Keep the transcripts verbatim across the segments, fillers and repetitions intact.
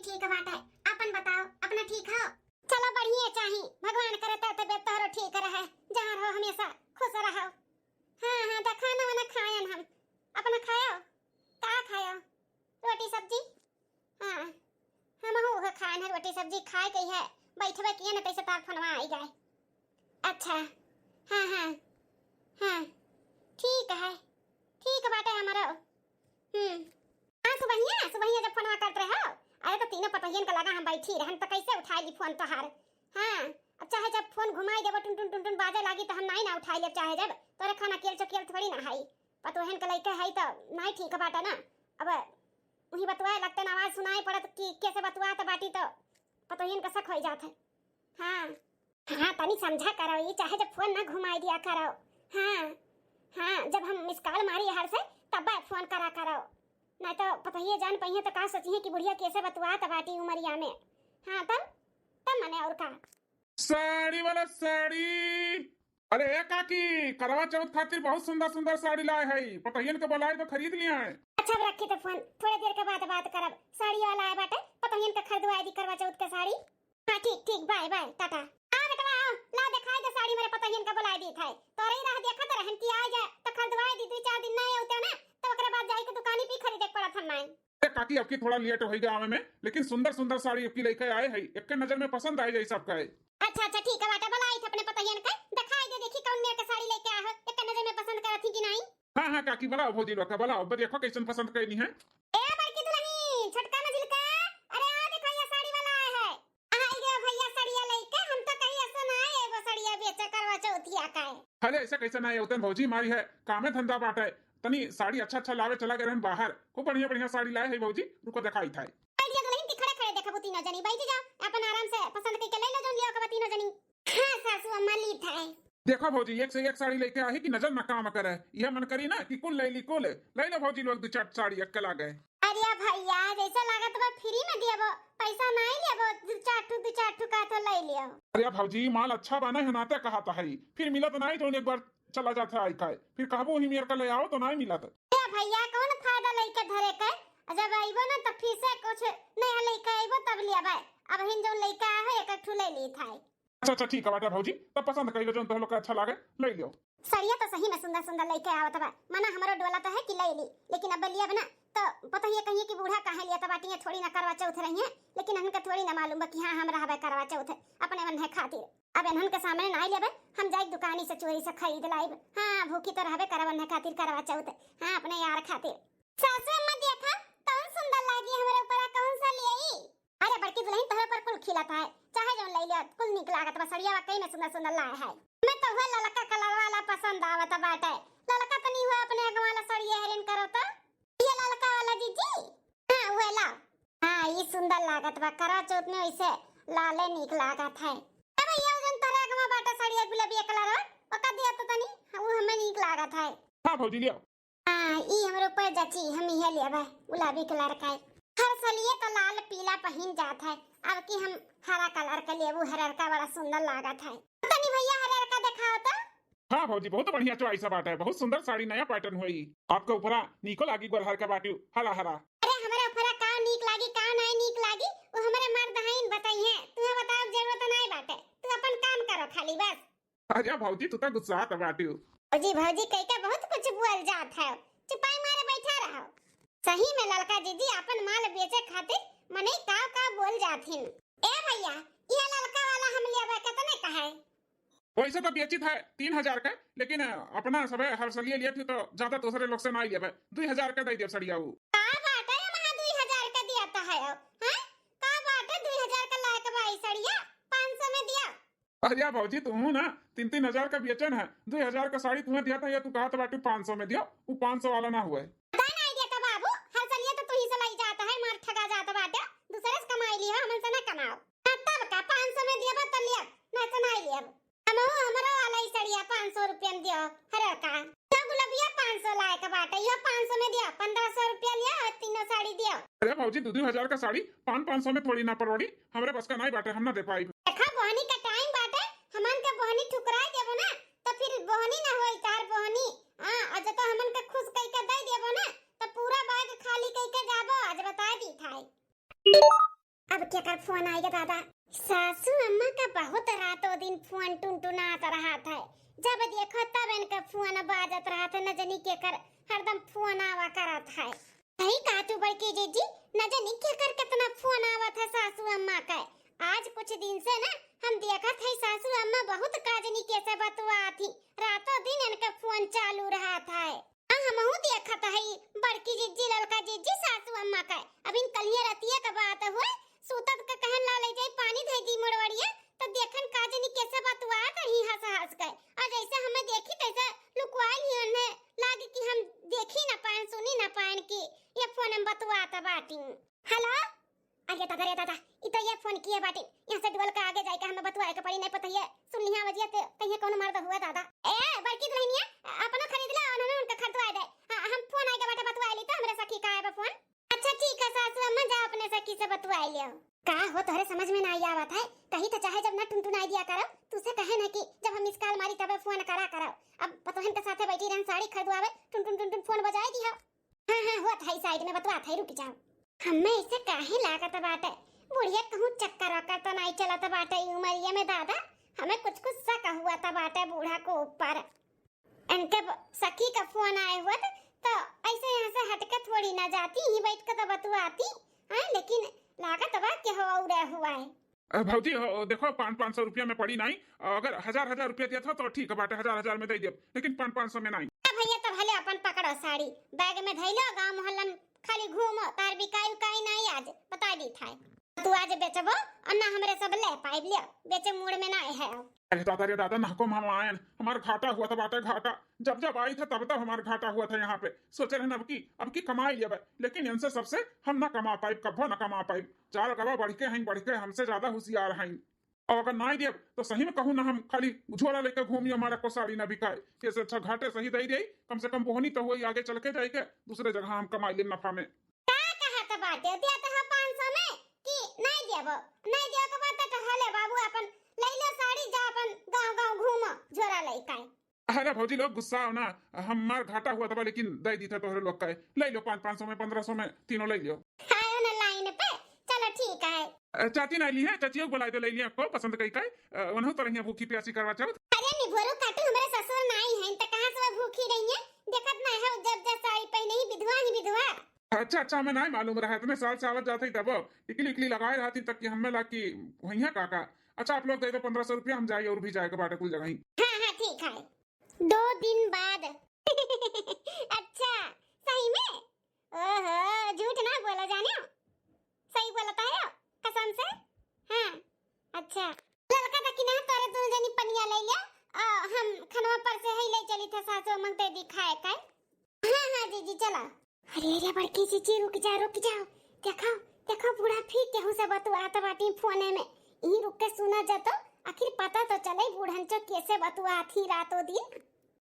ठीक बाटे, अपन बताओ, अपना ठीक हो? चलो बढ़िया चाही, भगवान करे त तबियत तोहरो ठीक रहे, जहाँ रहो हमेशा खुश रहो। हाँ हाँ, त खाना वाना खायन हम, अपना खायो, का खायो? रोटी सब्जी? हाँ, हमहू उहे खायन है, रोटी सब्जी खाए के है, बैठबे किए न तैसे तार फोनवा आई गए। अच्छा, हाँ हाँ हाँ, ठीक है, ठीक बाटे हमरो। हम्म। हाँ सुबहिया, सुबहिया जब फोनवा करत रहे हो, अरे तो तीनों पतोहियन का लगा हम बैठी रहन तो कैसे उठाई ली फोन तोहार? हाँ, अब चाहे जब फोन घुमाई देबो टुन टुन टुन टुन बाजे लागी तो हम नाई ना उठाई लेब, चाहे जब तोरे खाना केल चोकेल थोड़ी ना हाई। पतोहियन के लइके हाई तो नाई ठीक बाटे ना। अब उही बतुआए लगते ना आवाज सुनाई पड़त कि कैसे बतुआत बाटी तो पतोहियन का शक होई जात है। हाँ। हाँ, तनी समझा करो, ई चाहे जब फोन ना घुमाई दिया करो। हाँ, हाँ, जब हम मिस कॉल मारी हर से, तब फोन करा करो। नहीं तो पतोहिए जान पइहे तो का सोचिहे कि बुढ़िया कैसे बतुआत बाटी उमरिया में। हाँ, तब, तब मने और का। साड़ी वाला साड़ी। अरे ए काकी, करवा चौथ खातिर बहुत सुंदर सुंदर साड़ी लाए है, पतोहियन के बुलाए तो खरीद लिया है। अच्छा, अब रखी तो फोन, थोड़े देर के बाद बात करब। साड़ी वाला आए बाटे, पतोहियन के खरीदवाए दी करवा चौथ के साड़ी। हाँ, ठीक, ठीक, बाय, बाय, टाटा। आ बेटवा, आओ, ला देखाई दे साड़ी, मेरे पतोहियन का बुलाए दी था। तोरे ही राह देखत रहन कि आ जा, तो खरीदवाए दी, दुई चार दिन ना आउते ना, तब ओकरे बाद जाई के दुकानी पे खरीदे के पड़त हम नाई। ए काकी, अबकी थोड़ा लेट होई गया आवे में, लेकिन सुंदर सुंदर साड़ी अबकी लेके आए है, एक नजर में पसंद आ जाई सबका है। अच्छा, अच्छा, ठीक है बाटे, बुलाई थे अपने पतोहियन के, देखाई दे, देखी कौन मेर के साड़ी लेके आए हो, एक नजर में पसंद करत ही कि नाई। हाँ, हाँ, काकी, बुलाओ भौजी लोग का, बुलाओ, अब देखो कैसन पसंद कैली है। ए बड़की दुल्हन, छोटका मझिलका, अरे आ देखो, ये साड़ी वाला आया है। आई गया भैया सड़िया लेके, हम तो कही ऐसा ना आए, वो सड़िया बेचे करवा चौथिया का है। अरे ऐसा कैसे ना आए उतन भौजी, हमारी है कामे धंधा बाटे, तनी साड़ी अच्छा अच्छा लावे चला गए रहन बाहर, खूब बढ़िया बढ़िया साड़ी लाए है भौजी, रुको दिखाई था। आइडिया दुल्हन की खड़े खड़े देखबू तीनों जनी, बैठ जाओ, अपन आराम से पसंद करके ले लो, जोन लियो कबा तीनों जनी। हाँ सासू अम्मा, ली था। देखो भौजी, एक से एक साड़ी लेके आई कि नजर ना काम करे। यह मन करी ना कि कुल ले ली, कुल ले लो भौजी लोग, दो चार साड़ी अक्कल आ गए। अरे भैया, जैसा लागत बा फ्री में दियाबो, पैसा नहीं लेबो, दो चार ठू, दो चार ठू का तो ले लियो। अरे भौजी, माल अच्छा बना है, नाते कहा तो है, फिर मिलत नहीं, जौन एक बार चला जाता है आई खाए, फिर कहबो ही मेर का ले आओ तो नहीं मिलत। ए भैया, कौन फायदा लेके धरे के, जब आइबो ना तो फिर से कुछ नया लेके आइबो तब लियाबे। अब हिन जौन लेके आए हो एक एक ठू ले ली था। अच्छा, अच्छा, ठीक है बाटे भौजी, तब पसंद कइलो, जौन तोह लोग के अच्छा लागे, ले लियो। सड़िया तो सही में सुंदर सुंदर लइके आवत बा, मना हमरो डोला तो है कि ले ली, लेकिन अब लियब ना तो पतोहिए कहिए कि बूढ़ा काहे लिया, तब बाटियाँ थोड़ी ना करवा चौथ रही है, लेकिन इनके थोड़ी ना मालूम बा कि हाँ, हम रहबे करवा चौथ अपने वन्हे खातिर। अब इन्हन के सामने ना लेबे, हम जाई दुकानी से चोरी से खरीद लाइब। हाँ, भूखी तो रहबे करब वन्हे खातिर करवा चौथ, हाँ, अपने यार खातिर। सासू अम्मा देखा, कौन सुंदर लागी हमरे ऊपर, कौन सा लियाई? अरे बड़की दुल्हन, तोहरे पर कुल खिलत है, चाहे जौन ले लियो, कुल निक लागत बा। सड़िया वाकई में सुंदर सुंदर लाए है। मैं तो वह ललका कलर वाला पसंद आवत बाटे। ललका तनी हुआ अपने अगवा वाला सड़िया हेरिन करो तो। ये ललका वाला जीजी? हाँ, वह ला। हाँ, ये सुंदर लागत बा। करवा चौथ में वैसे लाले निक लागत है। ए भैया, जौन तोहरे अगवा बाटे सड़िया गुलाबी कलर, ओका दिया तो तनी, हाँ, वो हमें निक लागत है। हाँ भौजी, लियो। हाँ, ई हमरे ऊपर जची, हम इहे लेबे, गुलाबी कलर का है। हर सलिए तो लाल पीला पहिन जात है, अब की हम हरा कलर का लेबू, हरर का बड़ा सुंदर लागत है। तनी भैया हरर का देखाओ तो। हाँ भौजी, बहुत बढ़िया चॉइस है बाटे, बहुत सुंदर साड़ी, नया पैटर्न हुई। आपका ऊपरा निको लागी गोरहर का बाटू, हरा हरा। अरे हमरे ऊपरा का नीक लागी, का नाय नीक लागी, वो हमरे मर्द हईन बताई है, तुम्हें बताओ जरूरत नाय बाटे, तू अपन काम करो खाली बस। अरे भौजी, तू तो गुस्सात बाटू। भौजी, भौजी कह के बहुत कुछ बोल जात है, चुपाई मारे बैठा रहो। सही में ललका जीजी अपन माल बेचे खातिर मनई का का बोल जात हिन। ए भैया, यह ललका वाला हम लेबे कितने का है? वैसे तो बेचित है तीन हजार का, लेकिन अपना सबे हर सलिए लिए थे तो ज्यादा दूसरे लोग से ना लेबे, दुई हजार का दे दियो सड़िया ऊ। का बाटे महा दुई हजार का दिया तो है, हैं? का बाटे दुई हजार का लायक बाई सड़िया, पाँच सौ में दिया। अरे भौजी, तुहू ना तीन तीन हजार का बेचन है, दुई हजार का साड़ी तुम्हें दिया था, या तू कहत बाटू पाँच सौ में दियो, वो पाँच सौ वाला ना हुए। दान आइडिया का बाबू, हर सलिए तो तू ही से लाई जाता है, मार ठगा जाता बाटे, दूसरे से कमाई लियो, हमन से ना कमाओ। हाँ, तब का पाँच सौ में दिया तो लिया, ना तो ना लिया। हमहू हमरो वाला ही सड़िया पाँच सौ रुपया में दियो, हरे का। तो गुलबिया पाँच सौ लायक बाटे, यो पाँच सौ में दियो, पन्द्रह सौ रुपया लिया और तीनों साड़ी दियो। अरे भौजी, दू दू हजार का साड़ी पाँच पाँच सौ में थोड़ी ना परोड़ी, हमरे बस का नाई बाटे, हम ना दे पाई। देखा, बोहनी का टाइम बाटे, हमन के बोहनी ठुकराई देबो ना, तो फिर बोहनी ना होई, तार बोहनी। हाँ, और जब तो हमन के खुश कई के दे देबो ना, तो पूरा बैग खाली कई के जाबो, आज बता दी थाई। केकर फोन आइगा दादा? सासू अम्मा का बहुत रातों दिन फोन टुनटुनात रहत है। जब देखो तब इनका फोन बाजत रहत है, न जानी केकर हरदम फोन आवा करत है। सही कहा तू बड़की जीजी, न जानी केकर कितना फोन आवत है सासू अम्मा का। आज कुछ दिन से ना हम देखत है सासू अम्मा बहुत का जानी कैसे बतुआत ही, रातों दिन इनका फोन चालू रहत है। हाँ, हमहू देखत हई, बड़की जिज्जी, ललका जिज्जी, सासू अम्मा का। अबिन कलिया रतिया का बात हुए, सूतत का कहन ला ले जाई पानी धई दी मुड़वड़िया, तो देखन का जनी कैसे बतुआत रही हंस हंस के। और जैसे हमें देखी तैसे लुकवाइल ही उन्हें, लागे कि हम देखी ना पाएन, सुनी ना पाएन कि ये फोन में बतुआत बाटी। हेलो, अरे दादा रे दादा, ई तो ये फोन किए बाटी। यहाँ से डुअल का आगे जाए के हमें बतुआए के पड़ी, नहीं पता ये सुन लिया बजिया ते कहीं कोनो मर्द हुआ दादा। ए बड़की दुल्हनिया, अपनो खरीद ले और हमें उनका खरीदवा दे। हाँ, हम फोन आए के बाटे बतुआ ली तो हमरे सखी का आए बा फोन। अच्छा ठीक है सासू अम्मा, जा अपने सखी से बतुआ लियो। का हो तोहरे समझ में ना आवत है, कहीं तो चाहे जब ना टुनटुनाई दिया करो, तू से कहे ना कि जब हम मिस कॉल मारी तबे फोन करा करो। अब पतोहन के साथे बैठी रहन साड़ी खरीदवावे, टुन टुन टुन टुन फोन बजाए दिया। हाँ, हाँ, होत है, साइड में बतवात है, रुक जाओ। हमें इसे काहे लागत बाटे, बुढ़िया कहूँ चक्कर वक्कर तो नहीं चलत बाटे ई उमरिया में दादा। हमें कुछ कुछ शक हुआ था बाटे बूढ़ा को ऊपर। इनके ब-, सखी का फोन आए हुआ था, तो ऐसे यहाँ से हट के थोड़ी ना जाती, यहीं बैठ के तो बतवाती। हाँ, लेकिन लागत बा के हो और हुआ है। अ, भौजी हो, देखो, पाँच, पाँच सौ रुपया में पड़ी नाई। अगर हजार, हजार रुपया देत हो तो ठीक बाटे, हजार, हजार में दे देब, लेकिन पाँच, पाँच सौ में नाई। ए भैया, तो भले अपन पकड़ो साड़ी, बैग में धइलो, गाँव मोहल्ला में खाली घूमो, तार बिकाई उकाई नाई आज, बता दी था। तू आज बेचबो और ना हमरे सब ले पाइब लियो, बेचे मूड में नाई है। अरे दादा रे दादा, नाको हम आयन, हमार घाटा हुआ था बाटे, घाटा। जब जब आई था तब तब हमार घाटा हुआ था यहाँ पे। सोचे रहन अब की, अब की कमाई लेबे, लेकिन इनसे सबसे हम ना कमा पाइब, कभो ना कमा पाइब। चार गवा बढ़ के हैं, बढ़ के हमसे ज्यादा होशियार हैं। और अगर नाई देब तो सही में कहूँ ना, हम खाली झोला लेके घूमी, हमारा को साड़ी ना बिकाए। ये से अच्छा घाटे सही दे दे, कम से कम बोहनी तो हुई, आगे चल के जाए के दूसरे जगह हम कमाई लेब नफा में। का कहत बाटे, देत हो पाँच सौ में कि नाई देबो? नाई देबो के बात तो हले बाबू, अपन ले लो साड़ी, जा अपन गाँव गाँव घूमो झोला लेके। अरे भौजी लोग गुस्सा हो ना, हमार घाटा हुआ था लेकिन दे दी था तोहरे लोग का। ले लो पाँच, पाँच सौ में, पन्द्रह सौ में, तीनों ले लियो। आयो ना लाइन पे, चलो ठीक है। अ, चाची ना ली है, चाचियों को बुला दे, ले लिया को पसंद कई का। अ, उन्हों तो रहिया भूखी प्यासी करवा चौथ। अरे निभोरू काटू, हमारे ससुर नाई हैं तो कहाँ से वो भूखी रही है? देखत ना है जब जब साड़ी पहने ही विधवा ही विधवा। अच्छा अच्छा, हमें नाई मालूम रहा, इतने साल से आवत जाते ही तब टिकली उकली लगाए रहती तक कि हमें ला कि वही है काका। अच्छा आप लोग दे दो पन्द्रह सौ रुपया, हम जाए और भी जाए के बाटे कुल जगह ही। हाँ हाँ ठीक है। दो दिन बाद। अच्छा, सही में? ओहो, झूठ ना बोला जाने, सही बोलता है कसम से। हाँ, अच्छा। ललका तकी ना तोरे दोनों जनी पनिया ले लिया, आ, हम खनवा पर से ही ले चली थे सासू मंगते दिखाए का। हाँ हाँ जीजी चला। अरे अरे बड़की जीजी रुक जा, रुक जाओ। देखो, देखो बूढ़ा फिर केहू से बतुआत बाटी फोने में। ई रुक के सुना जा तो, आखिर पता तो चले बूढ़न चो कैसे बतुआत ही रातों दिन।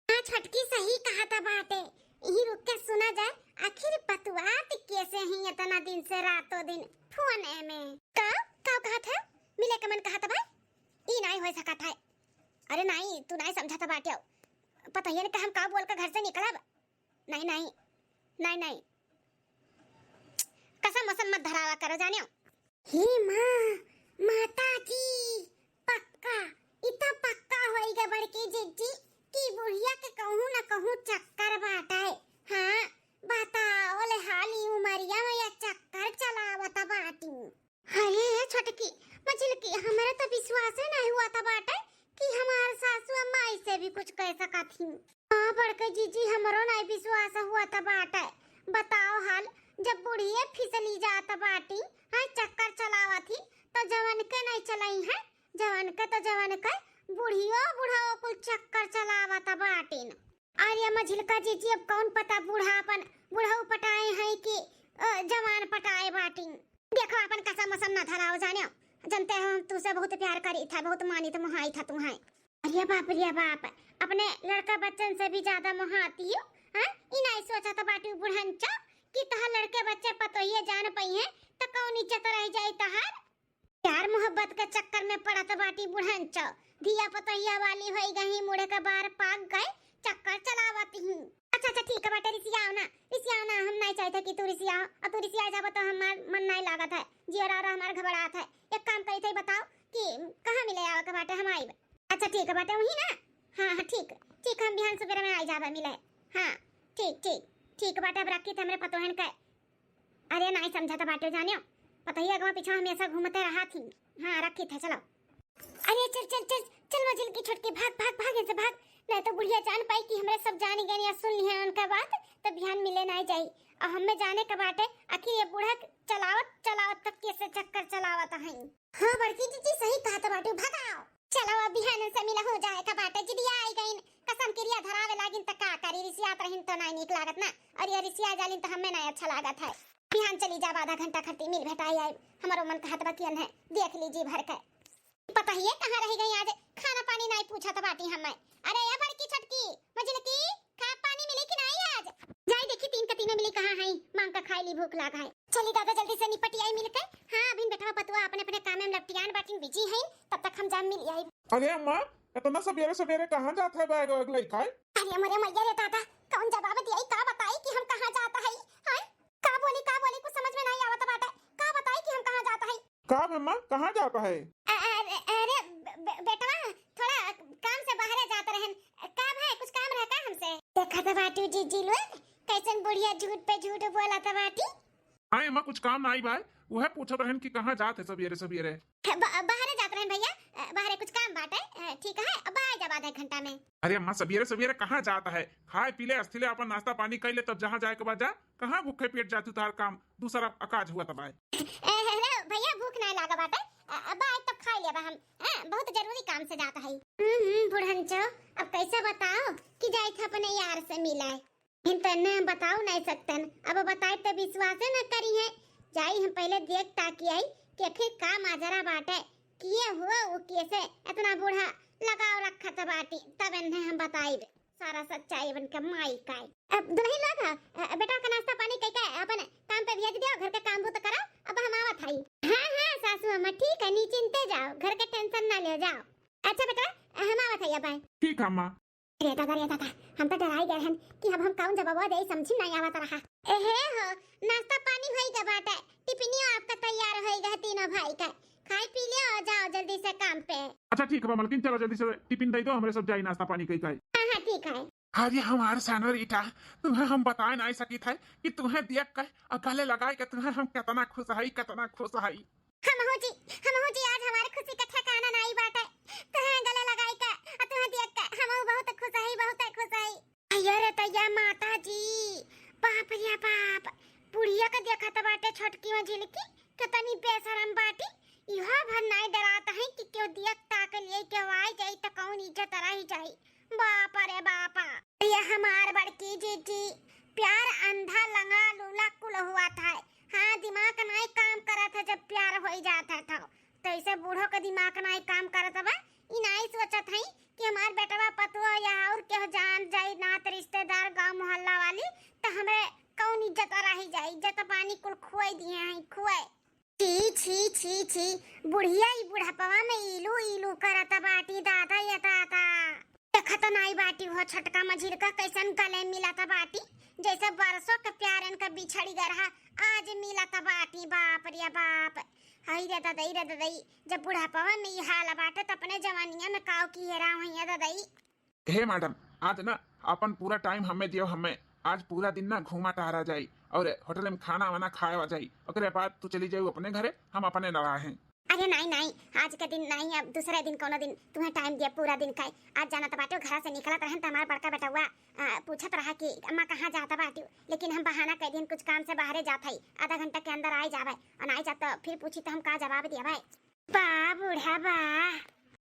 हाँ छोटकी सही कहत बाटे, ई रुक के सुना जाए आखिर बतुआत कैसे ही इतना दिन से रातों दिन फोने में। का, का कहत है? मिले के मन कहत बा? ई नाई हो सकत है। अरे नाई, तू नाई समझत बाटे। पता ही नहीं हम का बोल के घर से निकलब। नहीं, नहीं, नहीं, नहीं। कसम वसम मत धरावा करो जानियो। हे माँ, माता जी, पक्का, इ तो पक्का होइगा बड़की जिज्जी कि बुढ़िया के कहूँ न कहूँ चक्कर बाटे। हाँ, बताओ ले हाली उमरिया में या चक्कर चलावत बाटी। अरे छोटकी, मझिलकी, हमरे तो विश्वासे नहीं हुआ था बाटे कि हमार सासू अम्मा ऐसे भी कुछ कह सकत ही। हाँ बड़के जीजी, हमरो नहीं विश्वास हुआ था बाटे। बताओ हाल, जब बुढ़िए फिसली जात बाटी, हाँ चक्कर चलावत ही, तो जवन के नहीं चलाई है, जवन के तो जवन के, बुढ़ियो बुढ़ाओ कुल चक्कर चलावत बाटिन। अरे मझिलका जीजी, अब कौन पता बूढ़ा अपन बुढ़ऊ पटाए हैं कि, अ, जवान पटाए बाटिन। देखो, अपन कसम वसम ना धराओ जाने, जानते हो हम तुझसे बहुत प्यार करी था, बहुत मानी था, मोहाई था तू है। अरे बाप रे बाप, अपने लड़का बच्चन से भी ज्यादा मोहाती हो, हाँ? ई नहीं सोचा था बाटी बुढ़न चो कि तहार लड़के बच्चे पतोहिए जान पई हैं, तो कौन इज्जत रह जाई तहार? प्यार मोहब्बत के चक्कर में पड़त बाटी बुढ़न चो, धिया पतोहिया वाली होई गई, मुड़े के बार पाक गए, चक्कर चलावत ही। अच्छा अच्छा, ठीक है बाटे, रिसियाओ ना, रिसियाओ ना, हम नाहीं चाहित है कि तू रिसियाओ, अउर तू रिसिया जाबो तो हमार मन नाहीं लागत है, जियरा और हमार घबरात है। एक काम करित है, बताओ कि कहाँ मिले आवे के बाटे, हम आइब। अच्छा ठीक है बाटे, वही ना। हाँ हाँ ठीक, ठीक, हम बिहान सुबेरे में आई जाबे मिले। हाँ ठीक ठीक, ठीक बाटे, अब रखित है हमरे पतोहन के। अरे नाहीं समझत बाटे जानियो, पतोहिया अगवा पीछा हमेशा घूमते रहत ही। हाँ रखित है, चलो। अरे चल चल चल चल मझिलकी छोटकी, भाग भाग भाग, यहाँ से भाग, नाहीं तो बुढ़िया जान पाई कि हमरे सब जानी गनी या सुन लिहे उनका बात, तो बिहान मिले नाहीं जाई। और हमें जाने के बाटे आखिर ये बूढ़ा चलावत चलावत तक कैसे चक्कर चलावत है। हाँ बड़की जीजी सही कहत बाटू, भगाओ। चलो अब बिहान से मिला हो जाए का बाटे, जिदिया आई गईन, कसम किरिया धरावे लागिन त का करी, रिसियात रहिन तो नाहीं नीक लागत ना, और ये रिसिया जालिन तो हमें नाहीं अच्छा लागत है। बिहान चली जाब, आधा घंटा खरती मिल भेटाई आई, हमरो मन कहत बा कि अन्हे देख लीजी भर के। पतोहिया कहाँ रहि गई आज, खाना पानी नाहीं पूछत बाटी हमें। अरे ए बड़की छोटकी, मझिलकी, खा पानी मिली कि नाहीं आज? जाई देखी तीन का तीनों मिली कहाँ है, मांग का खाई ली, भूख लाग है। चली दादा जल्दी से निपटी आई मिल के। हाँ अभिन बेटवा पतुआ अपने अपने काम में लपटियान बाटिन, बिजी है, तब तक हम जाम मिल आई। अरे अम्मा, इतना सबेरे सबेरे कहाँ जात है बैग वैग लइके? अरे मोरे मैया रे दादा, कौन जवाब दियाई, का बताई कि हम कहाँ जात है? हाँ का बोली का बोली, कुछ समझ में नाहीं आवत बाटे, का बताई कि हम कहाँ जात है? का अम्मा, कहाँ जात है? अ-, अरे अरे बे-, बे-, बेटवा, थोड़ा काम से बाहरे जात रहन। का भाई, कुछ काम रहा का हमसे? देखत बाटू जीजी लोग, कैसन बुढ़िया झूठ पे झूठ बोलत बाटी। हाँ अम्मा, कुछ काम नाहीं भाई, उहे पूछत रहन कि कहाँ जात है सबेरे सबेरे। ब-, बाहरे जात रहन भैया, अ, बाहरे कुछ काम बाटे, अ, ठीक है, अब आ जाब आधा घंटा में। अरे अम्मा, सबेरे सबेरे कहाँ जात है? खाए पी ले, अस्थिले अपन नाश्ता पानी कर ले, तब जहाँ जाए के बाद जा। कहाँ भूखे पेट जातू, तार काम दूसरा अकाज हुआ तब आए। अरे भैया, भूख नाहीं लागा बाटे, अ, अब आए तब खाई लेबा हम, अ, बहुत जरूरी काम से जात है। हम्म हम्म, बुढ़ंचो, अब कैसे बताओ कि जाइत है अपने यार से मिलाए। इन तो इन्हें हम बताओ नाहीं सकतन, अब बताए तो विश्वासे न करी है। जाई हम पहले देख ताकि आई कि आखिर का माजरा बाटे, किए हुआ वो कैसे इतना बूढ़ा लगाव रखत बाटी, तब इन्हें हम बताइब सारा सच्चाई बन के माई का। अब दुल्हन लोग, अ, बेटा का नाश्ता पानी कई के अपन काम पे भेज दियो, घर के काम बूत करा, अब हम आवत हई। हाँ हाँ सासू अम्मा ठीक है, निचिंते जाओ, घर के टेंशन ना ले जाओ। अच्छा बेटा, हम आवत हई अब। ठीक है अम्मा। रे दादा, रे दादा, हम तो डराई गए हन कि अब हम कौन जवाबवा देई, समझी नाहीं आवत रहा। एहे हो, नाश्ता पानी होई गए बाटे, टिफिनियो आपका तैयार होई गए तीनों भाई का, खाई पी लियो और जाओ जल्दी से काम पे। अच्छा ठीक है बा मलकिन, चलो जल्दी से टिफिन दे दो, हमरे सब जाई नाश्ता पानी कई के। हाँ हाँ ठीक है। अरे हमार सानर ईटा, तुम्हें हम बताए नाहीं सकित है कि तुम्हें देख के और गले लगाए के तुम्हें हम कितना खुश है, कितना खुश है। हमहू जी, हमहू जी, आज हमार खुशी का ठिकाना नाहीं बाटे। तुहें गले लगाई के, आ तुहें देख के, हमहू बहुत खुश हई, बहुत खुश हई। अयो रे तैया माता जी, बाप रे बाप, बुढ़िया के देखत बाटे छोटकी मझिलकी, कितनी बेशरम बाटी। इहो भर नाहीं डरात है कि केहू देख ताक लिए, केहू आई जाई त कौन इज्जत रह जाई। बाप रे बापा। ये हमार बड़की जीजी, प्यार अंधा लंगा लूला कुल हुआ था। हाँ, दिमाग नाहीं काम करत है जब प्यार होई जात है तो। तो ऐसे बूढ़ो के दिमाग नाहीं काम करत बा, ई नाहीं सोचत है कि हमार बेटवा पतुआ या और केहू जान जाई, नात रिश्तेदार गांव मोहल्ला वाली, तो हमरे कौन इज्जत रही जाई, इज्जत पानी कुल खुआई दिए हैं, खुआई। छी, छी, छी, छी, बुढ़िया ई बुढ़ापवा में इलू, इलू करत बाटी, दादा ये दादा। देखत नाई बाटी हो छोटका मझिलका कैसन गले मिलत बाटी, जैसे बरसों के प्यार इनका बिछड़ी गए रहा, आज मिलत बाटी, बाप रे बाप। हई रे ददई, रे ददई, जब बुढ़ापवा में ई हाल बाटे, त अपने जवानिया में काव किहे रहा हुइया ददई। हे मैडम, आज ना अपन पूरा टाइम हमें दियो, हमें आज पूरा दिन ना घूमा टहरा जाई और होटल में खाना वाना खाए जाई, ओकरे बाद तू चली जाऊ अपने घरे, हम अपने रहा हैं। अरे नाई नाई, आज के दिन नाई, अब दूसरे दिन कोनो दिन तुम्हें टाइम दिया पूरा दिन का। आज जाना त बाटे घर से निकलत रहन त हमार बड़का बेटवा, आ, पूछत रहा कि अम्मा कहाँ जाता बाटी, लेकिन हम बहाना कह दियन कुछ काम से बाहरे जात हई, आधा घंटा के अंदर आए जावे, और नाई जात तो फिर पूछी तो हम का जवाब दिया भाई। बा बूढ़ा बा,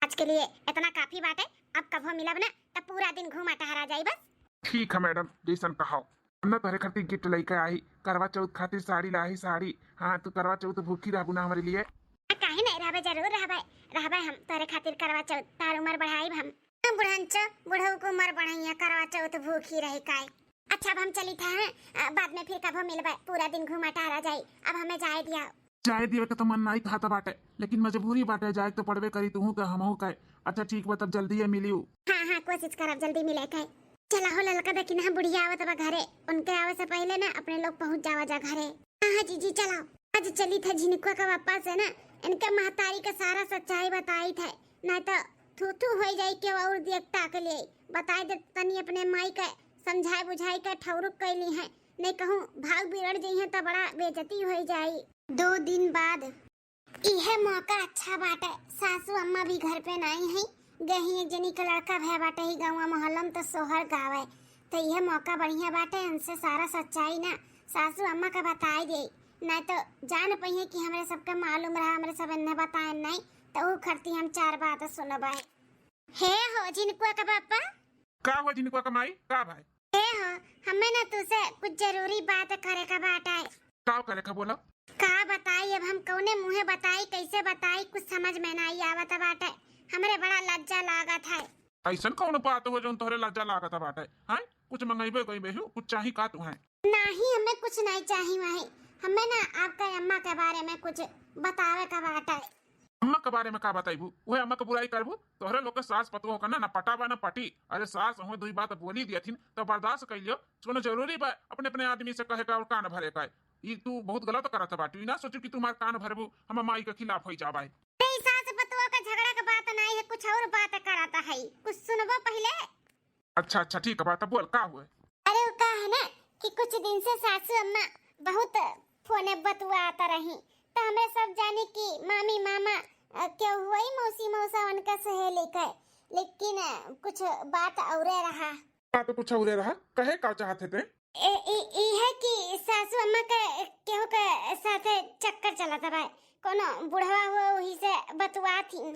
आज के लिए इतना काफी बाटे, अब कभो मिलब ना तब पूरा दिन घूमा टहरा जाई बस। ठीक है मैडम, जैसन कहो। हम ना तोहरे खातिर गिफ्ट लेके आई, करवा चौथ खातिर साड़ी लाई, साड़ी। हाँ, तू करवा चौथ भूखी रहबू ना हमरे लिए। आ, काहे नहीं रहबे, जरूर रहबे, रहबे हम तोहरे खातिर करवा चौथ, तार उम्र बढ़ाई हम। हम बुढ़ंचो, बुढ़ऊ को उम्र बढ़ाइया, करवा चौथ भूखी रही काई। अच्छा, अब हम चली था, हाँ? आ, बाद में फिर कभो मिलबे, पूरा दिन घूमा टहरा जाई, अब हमें जाए दिया। जाए दिया के तो मन नहीं कहता बाटे, लेकिन मजबूरी बाटे, जाए तो पड़बे करी, तुहू के हमहू के। अच्छा ठीक बा, तब जल्दी ये मिलियो। हाँ हाँ, कोशिश करब जल्दी मिले के। चला हो ललका, देखी ना बुढ़िया आवत बा घरे, उनके आवे से पहिले ना अपने लोग पहुँच जावा जा घरे। हाँ हाँ जीजी चलाओ, आज चली था झिनकुआ का पापा से ना इनके महतारी का सारा सच्चाई बताई था, नहीं तो थू थू हो जाई के और देखता के लिए बताई दे तनी अपने माई के समझाए बुझाए के ठौरुक कैली है, नहीं कहूँ भाग बिगड़ जइहें तो बड़ा बेइज्जती हो जाई। दो दिन बाद इहे मौका अच्छा बाटे, सासू अम्मा भी घर पे नाई है, गही एक जनी के लड़का भय बाटे ही गाँव मोहल्ला में तो सोहर गावे, तो इहे मौका बढ़िया बाटे, इनसे सारा सच्चाई ना सासू अम्मा का बताई दे, नहीं तो जान पइहे कि हमरे सबके मालूम रहा, हमरे सब इन्हें बताए नहीं, तो ऊ खरती हम चार बात सुनबे। हे हो झिनकुआ का पापा। का हो झिनकुआ का माई, का भाई? हे हो, हमें ना तुसे कुछ जरूरी बात करे का बाटे। का करे का बोला? का बताई, अब हम कौने मुँहे बताई, कैसे बताई, कुछ समझ में नाई आवत बाटे। हमरे बड़ा लज्जा लागत है। ऐसन कौन बात हो जौन तोहरे लज्जा लागत बाटे? हैं? कुछ मंगइबे गइबे हो, कुछ चाही का तुहें? नाही, हमें कुछ नहीं चाही भाई, हमें ना आपका अम्मा के बारे में कुछ बतावे का बाटे। अम्मा के बारे में का बताइबू? उहे अम्मा के बुराई करबू? तोहरे लोग के सास पतोह का ना, ना पटा बा ना पटी। अरे सास उहे दुई बात बोली दियथिन तो बर्दाश्त कर लियो। कोनो जरूरी बा अपने अपने आदमी से कहे का और कान भरे का? ई तू बहुत गलत करत बाटू। ई ना सोचू कि तुम्हार कान भरबू हम माई के खिलाफ हो जाबा। नहीं, सास पतोह का झगड़ा का बात नहीं है, कुछ और बात करत है, कुछ सुनबो पहले। अच्छा अच्छा ठीक बा, तो बोल का हुए? अरे वो का है ना कि कुछ दिन से सासू अम्मा बहुत फोने बतुआत रही, तो हमरे सब जानी कि मामी मामा, अ, केहू हुई मौसी मौसा उनका सहेली के, लेकिन, अ, कुछ बात औरे रहा। का तो कुछ औरे रहा, कहे का चाहत है ते? ए, ई, ई है कि सासू अम्मा के केहू के साथे चक्कर चलत बा, कोनो बुढ़वा हुआ वही से बतुआत ही।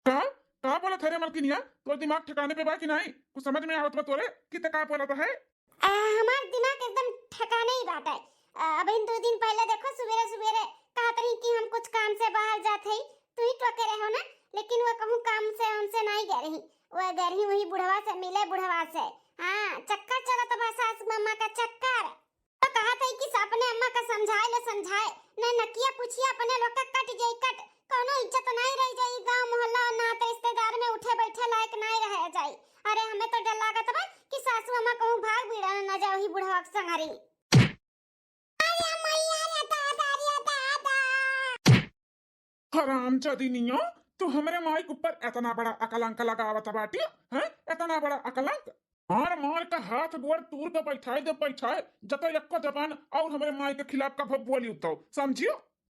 का? का बोलत है रे मलकिनिया? तोर दिमाग ठिकाने पे बा कि नहीं? कुछ समझ में आवत बा तोरे कि ते का बोलत है? आ, हमार दिमाग एकदम ठिकाने ही बाटे। आ, अबहिन दो दिन पहले देखो, सुबेरे सुबेरे कहत रही कि हम कुछ काम से बाहर जात हई, तू ही टोके रहो ना, लेकिन वो कहूँ काम से हमसे नहीं गए रही, वो गए रही वही बुढ़वा से मिले, बुढ़वा से। हाँ, चक्कर चलत बा सास मम्मा का चक्कर। तो कहत है कि अपने अम्मा का समझाए ले समझाए, नहीं नकिया पूछिया अपने लोग का कट जाई कट, कोनो इज्जत नहीं रह जाई, गांव मोहल्ला नात रिश्तेदार में उठे बैठे लायक नहीं रह जाई। अरे हमें तो डर लागत बा कि सासू अम्मा कहूँ भाग बिड़ा न जाओ ही बुढ़वा के संगरी। अरे मैया रे दादा रे दादा। हराम जदिनिया, तू हमरे माई के ऊपर इतना बड़ा अकलंक लगावत बाटी, हैं? इतना बड़ा अकलंक? मार मार के हाथ गोड़ तूर के बैठाए दे, बैठाए, जतई एक्को जबान और हमरे माई के खिलाफ कभो बोली उतो, समझियो?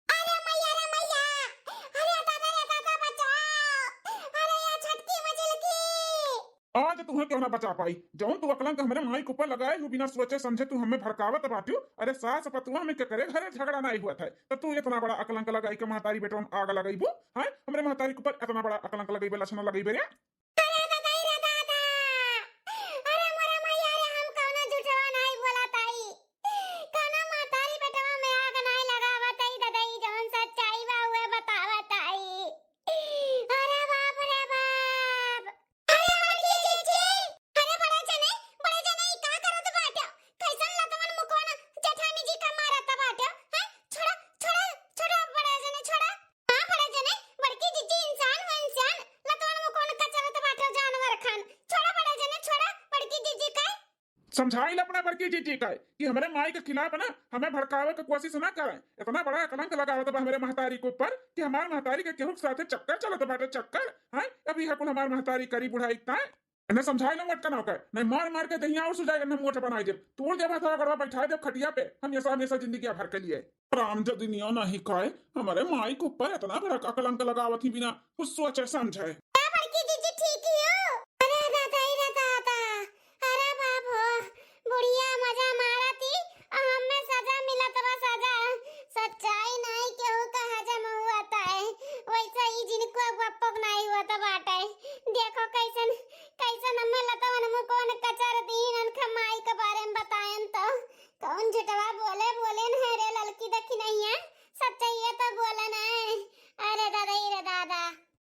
अरे मैया रे मैया, अरे दादा रे दादा बचाओ, अरे या छटकी मचिल की। आज तुहें केहू ना बचा पाई, जौन तू अकलंक हमरे माई के ऊपर लगाए हो बिना सोचे समझे तू हमें भड़कावत बाटियो। अरे सास पतुआ में केकरे घरे झगड़ा नहीं हुआ था, तो तू इतना बड़ा अकलंक लगाई के महतारी बेटवा में आग लगाईबू, हैं? हमरे महतारी के ऊपर इतना बड़ा अकलंक लगाईबे, लक्षण लगाईबे रे। अरे दादा रे दादा, अरे मोरे मैया रे, हम कौनो झूठवा नहीं बोला ताई, कौनो महतारी बेटवा में आग नहीं लगावा ताई, दादा ई जौन सच्चाई बा उहे बतावा ताई। अरे बाप रे बाप। अरे बड़की जीजी, अरे बड़े जने, बड़े जने ई का करत बाटे? कैसन लतवन मुखवन जेठानी जी का मारत बाटे? हैं? छोड़ा, छोड़ा, छोड़ा बड़े जने, छोड़ा। हाँ बड़े जने, बड़की जीजी इंसान हो इंसान, लतवन मुखवन कचरत बाटे जानवर खान। छोड़ा बड़े जने, छोड़ा बड़की जीजी का। समझाई ले अपना बड़की जीजी का कि हमरे माई के खिलाफ ना हमें भड़कावे के कोशिश ना करें। इतना बड़ा कलंक लगावत बा हमरे महतारी के ऊपर कि हमार महतारी के केहू के साथे चक्कर चलत बाटे, चक्कर। हैं? अभी है कुल हमार महतारी करी बुढ़ाई ताय। इन्हें समझाई ले मटका ना होकर, नहीं मार मार के दहिया और सुजाय इन्हें मोट बनाई देब, तोड़ देब हथवा गड़वा बैठाई देब खटिया पे, हम ये सब हमेशा जिंदगी भर के लिए। राम जदिनिया नहीं खाए, हमारे माई के ऊपर इतना बड़ा कलंक लगावत ही बिना कुछ सोचे समझे। का बड़की जीजी ठीक ही हो? अरे दादा, अरे दादा, अरे बाप हो, बुढ़िया मजा मारत ही, आ हमें सजा मिलत बा, सजा। सच्चाई नहीं केहू का हजम हुआ ताए, वैसे ही जिनको बप्पक नहीं हुआ था बाटे। देखो कैसन, कैसन हमें लतवन मुकवन कचर दीन, उनका माई के बारे में बतायन तो कौन झुटवा बोले, बोले न है रे ललकी दखिनैया, सच्चाई तो बोले न है। अरे दादा, ई रे दादा।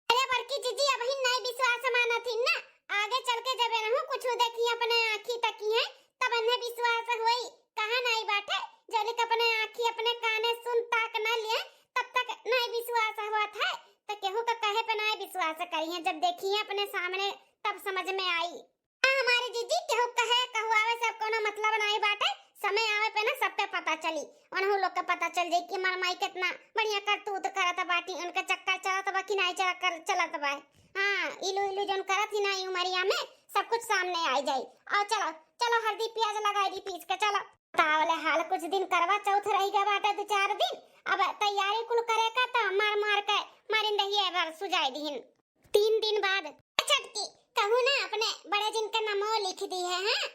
अरे बड़की जीजी, अबहिन नाई विश्वास मानत हिन ना, आगे चल के जब एनहु कुछ देखी अपने आँखी तकी हैं, तब एन्हे विश्वास होई। कहाँ नाई बाटे, जब तक अपने आँखी अपने काने सुन ताक ना लिए, तब तक नाई विश्वास होत है, तो केहू का कहे पे नाई विश्वास करी है, जब देखी है अपने सामने तब समझ में आई। आ, हमारी जीजी, केहू कहे, कहू आवे, सब कोनो मतलब नाई बाटे। समय आवे पे ना सबके पता चली, उनहू लोग के पता चल जाई कि हमार माई कितना बढ़िया करतूत करत बाटी, उनके चक्कर चलत बा कि नाई चक्कर चलत बा। हाँ, इलू इलू जौन करत ही ना ई उमरिया में, सब कुछ सामने आ जाई। और चलो, चलो हल्दी प्याज लगाई दी पीस के, चलो। तावले हाल कुछ दिन करवा चौथ रह गया बाटे, दो चार दिन। अब तैयारी कुल करे का, तो मार मार के मारिन दहिए बार सुजाई दिहिन। तीन दिन बाद, "ए छोटकी, कहू ना अपने बड़े जिन के नामो लिख दी है, हाँ?"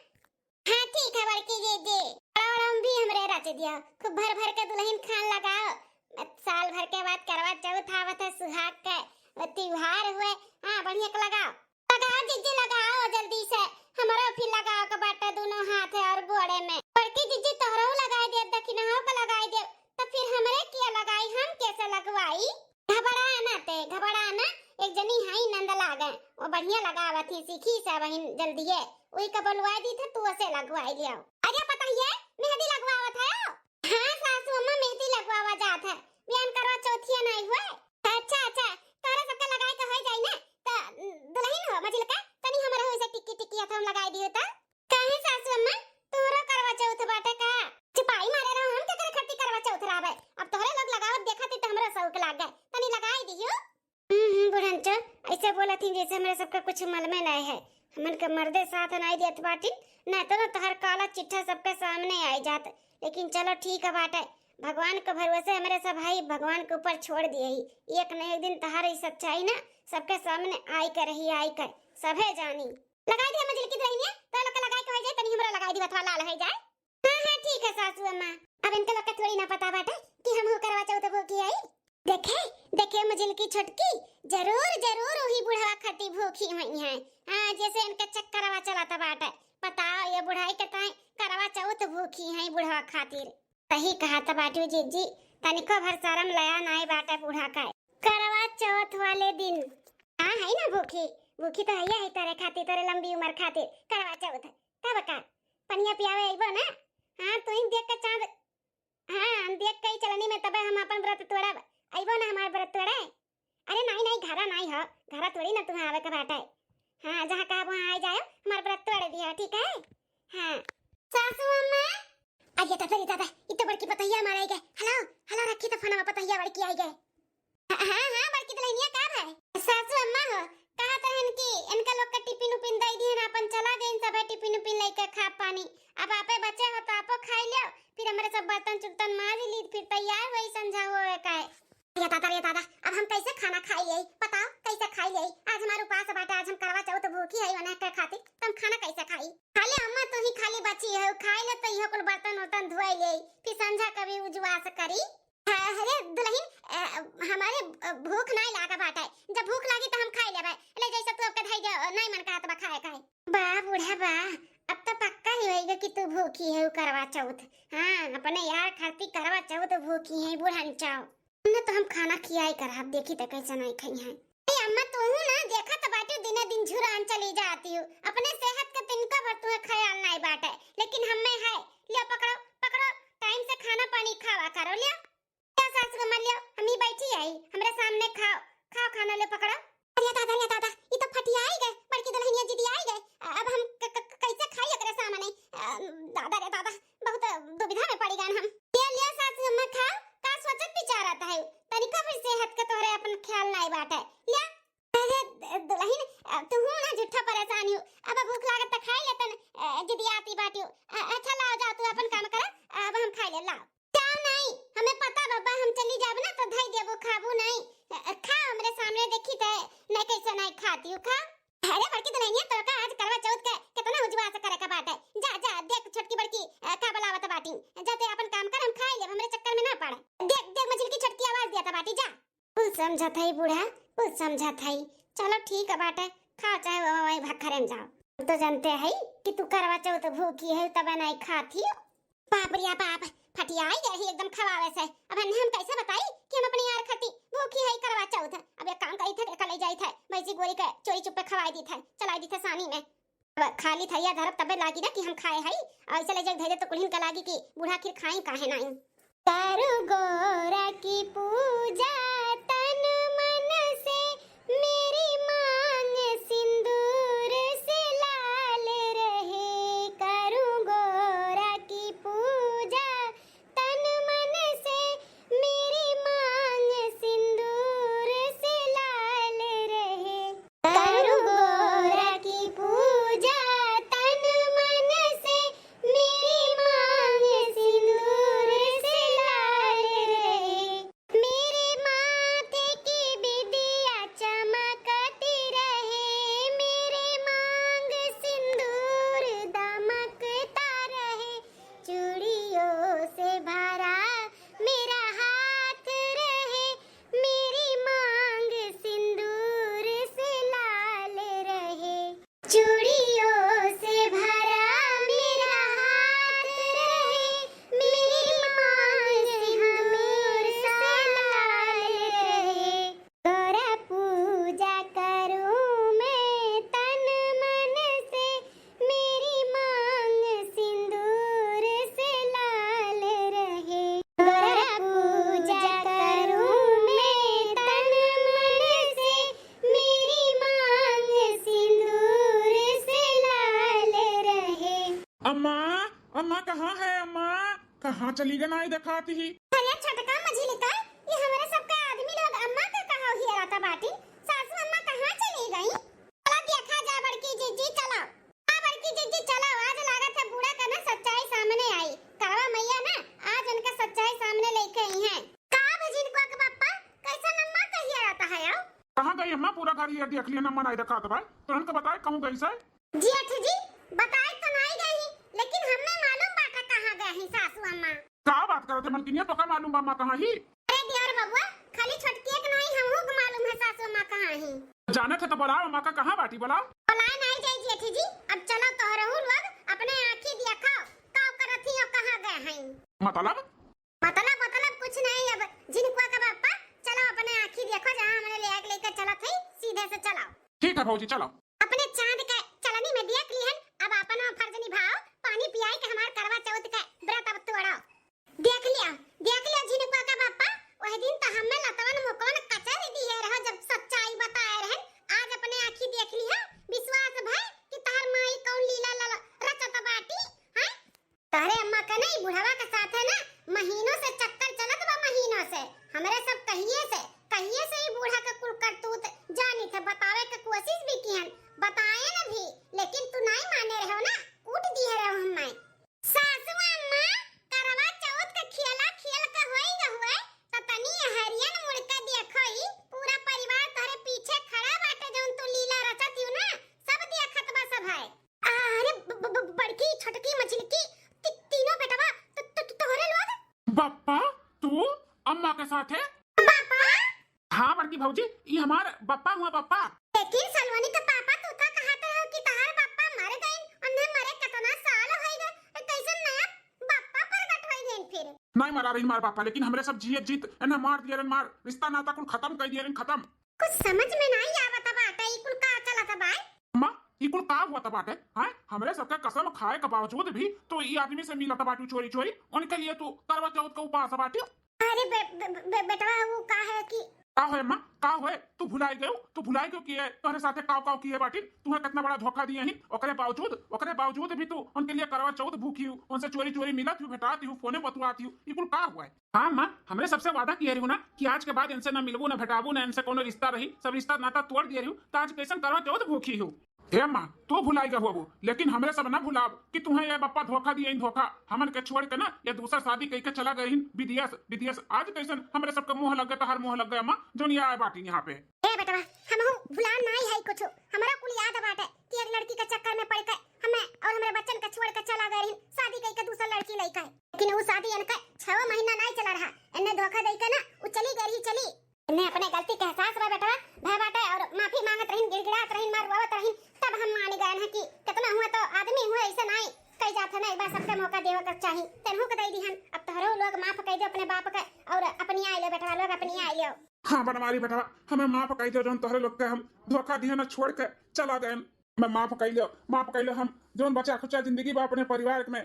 "हाँ ठीक है बड़की जीजी, प्रणाम भी हमरे रच दिया, खूब भर भर के दुल्हन खान लगाओ, साल भर के बाद करवा चौथ आवत है, सुहाग के त्योहार हुए, हाँ बढ़िया के लगाओ।" "लगाओ जीजी लगाओ जल्दी से, हमरो फिर लगाओ के बाटे दोनों हाथ और गोड़े में।" "बड़की जीजी तोहरो लगाई दे, दखिनहो के लगाई दे, तो फिर हमरे किया लगाई, हम कैसे लगवाई?" "घबरा ना ते, घबरा ना, एक जनी हई नंद लागे, वो बढ़िया लगावत ही, सीखी से बहिन जल्दी है, वही का बोलवाई दी थे, तू उसे लगवाई लियाओ।" "अरे पता ही है, मेहंदी लगवावत है।" "हाँ सासू अम्मा, मेहंदी लगवावा जात है, बिहान करवा चौथिया नहीं हुए।" "अच्छा अच्छा, तोहरे सबके लगाए के हो जाई ना, तो दुल्हन हो मझिलका, तनी हमरे हो से टिक्की टिक्की हथवा में लगाई दियो तो।" "काहे सासू अम्मा, तोहरो करवा चौथ बाटे का?" "चिपाई मारे रहो, हम केकरे खातिर करवा चौथ रहबे, अब तोहरे लोग लगावत देखत ही तो हमरो शौक लाग गए, तनी लगाई दियो।" "हम्म हम्म, बुढ़नचो, ऐसे बोलत ही जैसे हमरे सबके कुछ मालूमे नहीं है, हमन के मर्दे साथ नहीं देत बाटिन, नहीं तो ना तोहर काला चिट्ठा सबके सामने आई जात। लेकिन चलो ठीक है बाटे, भगवान के भरोसे हमरे सब है, भगवान के ऊपर छोड़ दिए ही, एक न एक दिन तोहर ई सच्चाई ना सबके सामने आई के रही, आई के सभे जानी।" "लगाई दिया मझिलकी दुल्हनिया, तो लोग के लगाई के हो जाए, तनी हमरा लगाई दी, बथवा लाल हो जाए।" "हाँ हाँ ठीक है सासू अम्मा, अब इनके लोग के थोड़ी ना पता बाटे कि हम हो करवा चौथ भूखी आई।" "देखे, देखे मझिलकी छोटकी, जरूर जरूर वही बुढ़वा खाती भूखी हुई है। हाँ, जैसे इनके चक्करवा चलत बाटे, बताओ ये बुढ़ाई के ताई करवा चौथ भूखी है बुढ़वा खातिर।" "सही कहा त बाटू जीजी, तनिको भर शरम लया नाई बाटे बूढ़ा का।" "करवा चौथ वाले दिन।" "हाँ, है ना भूखी, भूखी तो है, है तेरे खातिर, तेरे लंबी उम्र खातिर करवा चौथ। तब का, पनिया पियावे अइबो ना? हाँ, तू ही देख के चांद, हाँ, हम देख के ही चलनी में, तबे हम अपन व्रत तोड़ब। अइबो ना हमार व्रत तोड़े?" "अरे नहीं नहीं, घरा नहीं हो, घरा थोड़ी ना तुम्हें आवे के बाटे। हाँ, जहाँ कहब वहाँ आ जाओ, हमार व्रत तोड़ दियो, ठीक है?" "हाँ।" "सासू अम्मा।" "अरे दादा रे दादा, ई तो बड़की पतोहिया हमार आई गए। हेलो हेलो, रखी तो फोनवा, पतोहिया बड़की आई गए।" "हाँ हाँ, बड़की दुल्हनिया का भाई?" "सासू अम्मा हो, कहा तो इनकी, इनका लोग का टिफिन उफिन दे दिए ना, अपन चला गए, सब है टिफिन उफिन लेके खा पानी। अब आपे बचे हो तो आपो खाई लो, फिर हमारे सब बर्तन चुर्तन माज ली, फिर तैयार हुई संझा होए का है।" "अरे दादा रे दादा, अब हम कैसे खाना खाई ले? बताओ कैसे खाई ले? आज हमारे उपास बाटे, आज हम करवा चौथ भूखी है, वने के खातिर तो हम खाना कैसे खाई?" "खाली अम्मा तू ही खाली बची है, खाई ले तो इहो कुल बर्तन उर्तन धोई ले, फिर संझा कभी उजवास करी।" "हाँ, अरे दुल्हन, अ, हमारे, अ, भूख नहीं लागा बाटे, जब भूख लागी तो हम खाई लेबे, ले जैसे तू आपके धई दे, नहीं मन कहत बा खाए खाए।" "बा बूढ़ा बा, अब तो पक्का ही होइगा कि तू भूखी है उ करवा चौथ। हाँ, अपने यार खाती करवा चौथ भूखी है बुढ़न चाव। ना तो हम खाना खियाई कर, आप देखी तो कैसे नहीं खाई हैं।" "ए अम्मा, तू हूँ ना देखा तो बाटू, दिने दिन झुरान चली जाती हूँ, अपने सेहत का तिनका भर तुम्हें ख्याल नहीं बाटे, लेकिन हमें है। लियो पकड़ो, पकड़ो, टाइम से खाना पानी खावा करो, लियो।" "क्या सासू अम्मा, लियो, हम ही बैठी आई, हमरे सामने खाओ, खाओ खाना, लियो पकड़ो।" "अरे दादा, अरे दादा, ई तो फटियाई गए, बड़की दुल्हनिया जिदियाई गए। अब हम क-, क-, क-, कैसे खाई एकरे सामने? अ, दादा रे दादा, बहुत दुविधा में पड़ी गन हम।" "लियो, लियो सासू अम्मा, खाओ, का सोचत विचारत है? तनिका भी सेहत के तोहरे अपन ख्याल नहीं बाटे, लियो।" "अरे दुल्हन, अब तू हूँ ना झूठा परेशान हो, अब भूख लागत तो खाई लेतन, अ, जिदियाती बाटी। अ, अच्छा लाओ, जाओ तू अपन काम करा, अब हम खाई ले, लाओ।" "जाओ नहीं, हमें पता बाबा, हम चली जाब ना तो धई देबो, खाबू नहीं। अ, खाओ हमरे सामने, देखी ते नहीं कैसे नहीं खाती हूँ, खाओ।" "अरे बड़की दुल्हनिया, तोर का आज करवा चौथ के कितना उजवास करे का बाटे। जा, जा, देख छोटकी बड़की, अ, का बुलावत बाटी। जा ते अपन काम कर, हम खाई लेब, हमरे चक्कर में ना पड़। देख, देख मझिलकी छोटकी आवाज दिया बाटी, जा।" कुल समझत हई बूढ़ा, कुल समझत हई। चलो ठीक है बाटे, खाओ चाहे वो वही भखरे में जाओ। हम तो जानते हई कि तू करवा चौथ भूखी है, तबे नहीं खाती हो। बाप रे बाप, फटियाई गए ही एकदम खवावे से। अब हन्ने हम कैसे बताई कि हम अपनी यार खाती भूखी है करवा चौथ। अब एक काम करी थे, कल जाई थे, भैंसी गोरी के चोरी चुप्पे खवाई दी थे, चलाई दी थे सानी में। अब खाली थैया धरब तबे लागी ना कि हम खाए हई, और ऐसे ले जाके धरे तो कुल्हिन का लागी कि बूढ़ा आखिर खाई काहे नहीं। करू गोरा की पूजा तन मन से, मेरी मांग सिंदूर से लाल कहाँ चली गए नाई देखात ही? अरे छोटका मझिलका, ये हमरे सबका आदमी लोग अम्मा का कहाँ हियराता बाटी? सासू अम्मा कहाँ चली गई? चला देखा जा बड़की जिज्जी, चला। हाँ बड़की जिज्जी, चला, आज लागत है बूढ़ा का ना सच्चाई सामने आई। करवा मैया ना आज उनका सच्चाई सामने लेके आई है। का भजिन को के पप्पा, कैसन अम्मा का हियराता है आओ? कहाँ गई अम्मा? पूरा घर ये देख लिया, अम्मा नाई देखात बा। तुरंत बताए कहूँ गई से? जेठ जी, बताए तो नाई गई, लेकिन हमें मालूम बाटा कहाँ गए हैं सासू अम्मा। का बात करत है मलकिनिया, तो का मालूम बा अम्मा कहाँ ही? अरे दियर बबुआ, खाली छोटकिया के नाई, हमहू के मालूम है सासू अम्मा कहाँ ही। जाने थे तो बुलाओ अम्मा का, कहाँ बाटी बुलाओ। बुलाए नाई जाई जेठ जी, अब चलो तोहरहू लोग अपने आँखी देखो, का करत ही और कहाँ गए हैं। मतलब? मतलब, मतलब कुछ नहीं, अब झिनकुआ का पप्पा, चलो अपने आँखी देखो, जहाँ हमने ले आके लेकर चलत है, सीधे से चलो। ठीक है भौजी, चलो। अपने चाँद के चलनी में देख लिहन, अब अपन फर्ज निभाओ, पानी पियाई के हमार करवा चौथ के व्रत अब तोड़ो। देख लिया, देख लिया झिनकुआ का पप्पा, वही दिन तो हमें लतवन मुकवन कचर दिए रहो, जब सच्चाई बताए रहन। आज अपने आँखी देख लिया, विश्वास भय कि तहर माई कौन लीला लल-, रचत बाटी, हैं? तहरे अम्मा के ना, ई बुढ़वा के साथ है ना, महीनों से चक्कर चलत बा, महीनों से। हमरे सब कहिए से, कहिए से ई बूढ़ा के कुल करतूत जानी थे, बतावे के कोशिश भी किहन, बताए न भी, लेकिन तू नाई माने रहो ना, कूट दिए रहो हमें। सासू अम्मा, करवा चौथ के खेला खेल के होई न हुए, त तनी हरियन मुड़ के देखो, ई पूरा परिवार तोहरे पीछे खड़ा बाटे, जौन तू लीला रचत हियो ना, सब देखत बा सब है। अरे ब-, ब-, ब-, बड़की, छोटकी, मझिलकी, ती-, तीनों बेटवा, तो, तो, तो, तोहरे लोग? बप्पा, तू अम्मा के साथे? बप्पा? हाँ बड़की भौजी, ई हमार बप्पा हुआ, बप्पा। लेकिन सलोनी के पापा, तू तो कहत रहो कि तहार बप्पा मर गइन, उन्हें मरे कितना साल होई गए, कैसन नया बप्पा प्रगट होई गइन फिर? नहीं मरा रही मार पापा, लेकिन हमरे सब जियत जीत एन्हें मार दिए रहन, मार रिश्ता नाता कुल खत्म कर दिए रहन, खत्म। कुछ समझ में नहीं आवत बाटे, ई कुल का चलत बा? अम्मा, ई कुल का हुआ बाटे? हैं? हमरे सबके कसम खाए के बावजूद भी तू ई आदमी से मिलत बाटू चोरी चोरी, उनके लिए तू करवा चौथ का उपास बाटू। अरे बे-, बे-, बे-, बेटवा, वो का है कि का होए अम्मा, का होए? तू भुलाई गयो, तू भुलाई गयो कि ये तोहरे साथे काव काव किए बाटिन, तुहे कितना बड़ा धोखा दिए ही, ओकरे बावजूद, ओकरे बावजूद भी तू उनके लिए करवा चौथ भूखी हूँ, उनसे चोरी चोरी मिलत हूँ, भेटाती हूँ, फोने बतुआती हूँ, ई कुल का हुआ है? हाँ माँ, हमरे सबसे वादा किए रही हूँ ना कि आज के बाद इनसे ना मिलबू, ना भेटाबू, ना इनसे कोनो रिश्ता रही, सब रिश्ता नाता तोड़ दिए रही हूँ, तो आज कैसन करवा चौथ भूखी हूँ? हे माँ, तू भुलाई गए होबू, लेकिन हमरे सब ना भुलाब कि तुहे ये बप्पा धोखा दिए, धोखा। हमन के छोड़ के ना ये दूसर शादी कई के चला गए ही विदेश, विदेश। आज कैसन हमरे सबके मोह लग गए, तहार मोह लग गए माँ, जोन ये आए बाटी यहाँ पे। ए बेटवा, हमहू भुलान नाई है कुछ। हमरा कुल याद बाटे कि एक लड़की के चक्कर में पड़ के हमें और हमरे बच्चन के छोड़ के चला गए रही, शादी कई के दूसर लड़की लइके। लेकिन वो शादी इनके छह महीना नाई चला रहा, इन्हें धोखा दे के ना वो चली गई रही, चली। इन्हें अपने गलती के एहसास बा बेटवा, भय बाटे और माफी मांगत रहिन, गिड़गिड़ात रहिन, मार रोवत रहिन, तब हम मान गए हैं कि कितना हुआ तो आदमी हुए, ऐसे नाई कई जात है ना, एक बार सबके मौका देवे के चाही। तेनहू के दे दिहन, अब तोहरो लोग माफ कई दो अपने बाप के और अपनी आए लो बेटवा लोग, अपनी आए लो। हाँ बनवारी बेटवा, हमें माफ कई दो, जौन तोहरे लोग के हम धोखा दिए ना, छोड़ के चला गए। मैं माफ कई लो, माफ कई लो, हम जौन बचा खुचा जिंदगी बा अपने परिवार में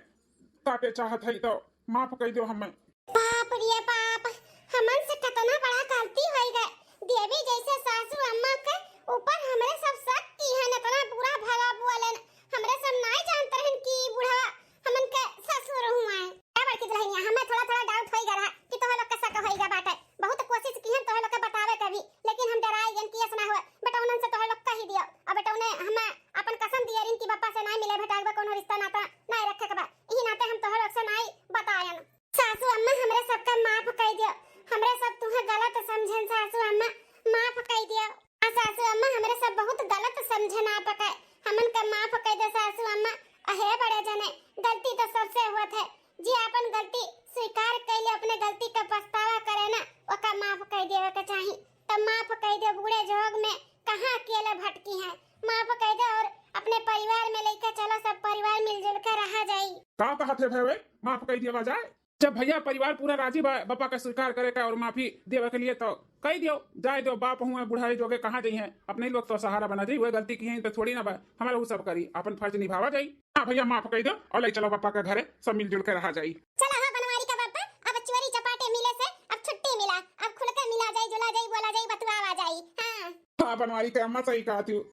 काटे चाहत है तो माफ कई दो हमें। बाप रे बाप, हमन से कितना बड़ा गलती होई गए। देवी जैसे सासू अम्मा के ऊपर हमरे सब शक की है, इतना बुरा भला बोलन। हमरे सब नाई जानत रहन कि बूढ़ा हमन के ससुर हुआ है। ए बड़की दुल्हनिया, हमें थोड़ा थोड़ा डाउट होई गया रहा कि तोहे लोग के शक होई गया बाटे। बहुत कोशिश की हम तोहे लोग के बतावे के भी, लेकिन हम डराई गन कि ऐसा ना हुए। बेटौनन से तोहे लोग कही दियो। और बेटौने हमें अपन कसम दिए रिन कि बप्पा से नाई मिले भेटाए के बा, कोनो रिश्ता नाता नाई रखे के बा। इही नाते हम तोहे लोग से नाई बतायन। सासू अम्मा, हमरे सबका माफ कई दियो, हमरे सब तुहे गलत समझन। सासू अम्मा, माफ कई दियो। आ सासू अम्मा, हमरे सब बहुत गलत समझन आपके, हमन का माफ कई दे सासू अम्मा। अहे बड़े जने, गलती तो सबसे होत है, जे अपन गलती स्वीकार कई ले, अपने गलती का पछतावा करे ना, ओका माफ कई देवे के चाही। तब माफ कई दे, बूढ़े जोग में कहाँ अकेले भटकी है, माफ कई दे और अपने परिवार में लेके चलो, सब परिवार मिलजुल के रहा जाई। का कहत है भैवे, माफ कई दिया जाए? जब भैया परिवार पूरा राजी बा बप्पा का स्वीकार करे का और माफी देवे के लिए, तो कही दियो, जाए दियो, बाप हुआ बुढ़ाई जोगे कहाँ जाई हैं, अपने लोग तो सहारा बना जाई, वह गलती की है तो थोड़ी ना बा, हमारा वो सब करी, अपन फर्ज निभावा जाई। हाँ भैया माफ कही दो और ले चलो बप्पा के घरे, सब मिलजुल के रहा जाई। चला हाँ बनवारी का बप्पा, अब चोरी चपाटे मिले से अब छुट्टी मिला, अब खुल के मिला जाई, जुला जाई, बोला जाई, बतुआवा जाई। हाँ। हाँ बनवारी के अम्मा सही कहत हूँ।